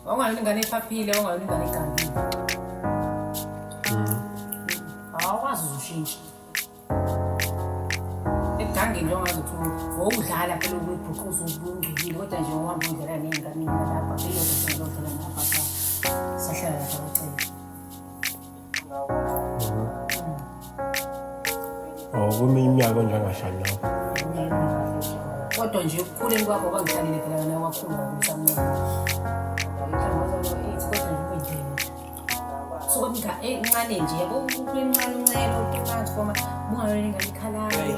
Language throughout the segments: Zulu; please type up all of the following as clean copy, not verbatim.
Wawungayona ingane ephaphile, wawungayona ingane egangile. Awukwazi uzushintsha. Ekugangeni nje ongazi ukuthi wowudlala phela ukuyibhuquza ubungcolile kodwa nje uhamba udlala ney'ngane lapha eyodwa sengizodlala ngapha sahlala lapha kwacela. Oh, kweminye iminyaka nje angahlali nawe. Kodwa nje ekukhuleni kwakho kwangihlalele phela wena wakhula umsamncane. Kodwa nje ube nje. Suka encane nje yabo ukhule emncane uncela utransformer ubungayona ingane ikhalayo.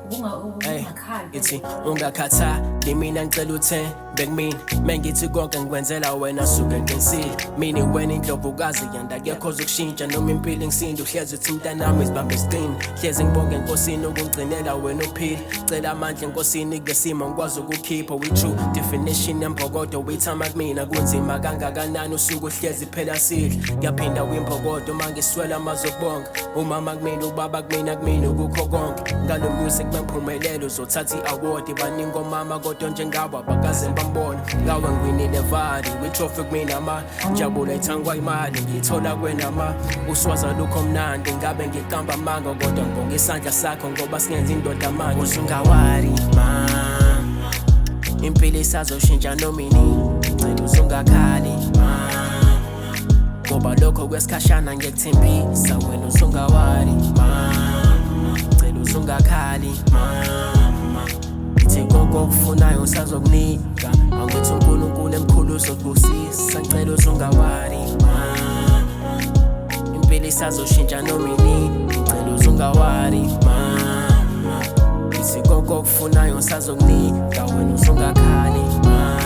Ubungakhali. Ithi ungakhathali mina ngicela uthembe kumina mengithi konke ngikwenzela wena suke ngiqinisile mina wena indlovukazi yanda kekho ozokushintsha noma impilo ingisinda uhlezi uthi mntanami izibambe siqine hlezi ngibonge enkosini ukungigcinela wena uphila cela amandla enkosini kulesimo ngikwazi ukukhipha we-true definition yembokodo withama kumina kunzima kangakanani usuku uhlezi phela sidla ngiyaphinda kwimbokodo uma ngiswela amazokubonga umama kumina ubaba kumina kumina ukukho konke ngalo music bengiphumelele uzothatha i-award baningi omama kodwa njengabo abakaze bambona ngawe ngiwinile vari witrophy kumina ma njabula ithangwa imali ngiyithola kwena ma uswaza lukho mnandi ngabe ngiqamba amanga kodwa ngibonga isandla sakho ngoba singenza indoda manje usungawari ma impilo isazoshintsha noma inini ngicela uzungakhali ma ngoba lokho kwesikhashana ngiyekuthembisa wena usungawari mama cela usungakhali mama ithi konke okufunayo usazokunika angithi uNkulunkulu emkhulu uzokubusisa ngicela usungawari mama impilo isazoshintsha noma inini ngicela usungawari mama ithi konke okufunayo usazokunika wena usungakhali mama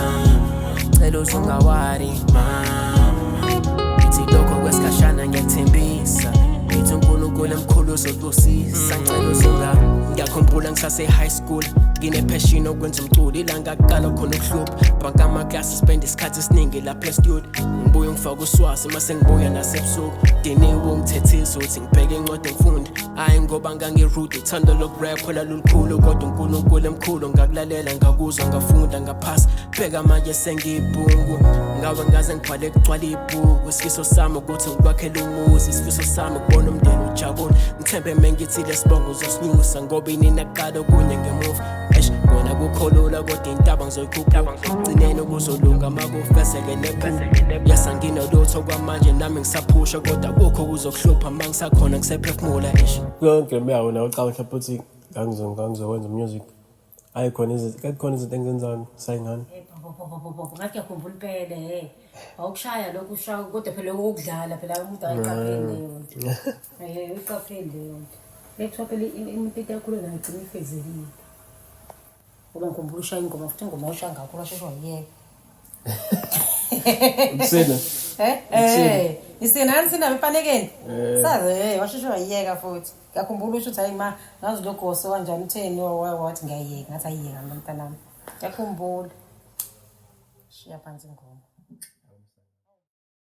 cela usungawari mama ithi lokho kwesikhashana ngiyakuthembisa ngithi uNkulunkulu emkhulu uzokubusisa ngicela usunga ngiyakhumbula ngisase high school ngine-passion okwenza umculo ilanga kuqala khona ukuhlupha bhanka amaklasi spend isikhathi esiningi lapha estudio ngibuye ngifake uswazi uma sengibuya nasebusuku diniwe ungithethisa ukuthi ngibheke incwadi ngifunde hhayi ngoba ngangirude uthando lokurap lolukhulu kodwa uNkulunkulu emkhulu ngakulalela ngakuzwa ngafunda ngaphasa bheka manje sengiyibhungu ngawe ngaze ngibhale kugcwala ibhuku isifiso sami ukuthi ngikwakhele umuzi isifiso sami ukubona umndeni ujabule ngithembe mengithi lesibongo uzosinyusa ngoba inini akuqala okunye ngemuva eish kona kukho lula kodwa intaba ngizoyikhupha gcineni kuzolunga makufezeke nephupho yes anginolutho kwamanje nami ngisaphusha kodwa kukho kuzokuhlupha ma ngisakhona ngisephefumula eish Yonke le minyaka nawe ucabanga mhlawumbe ukuthi ngangizokwenza music. Ayi khona izinto, khona izinto engizenzayo ngisayingane. Ngathi ngiyakhumbula impela he. Awukushaya lokhu ushaya kodwa phela okudlala phela umuntu ayiqapheli leyo nto. Eh uyiqapheli leyo nto. Bekuthiwa phela imuntu eyakhula nayo igcina ifezekile. Ngoba ngikhumbula ushaya ingoma futhi ingoma ushaya ngakho washeshe wayiyeka. Ukusina. Eh eh isina anisina bepanekeni. Saze eh washeshe wayiyeka futhi. Ngiyakhumbula usho ukuthi hayi ma ngazi lo goso kanjani utheni wathi ngiyayiyeka ngathi ayiyeka mina mntanami. Ngiyakhumbula. Shiya phansi ingoma.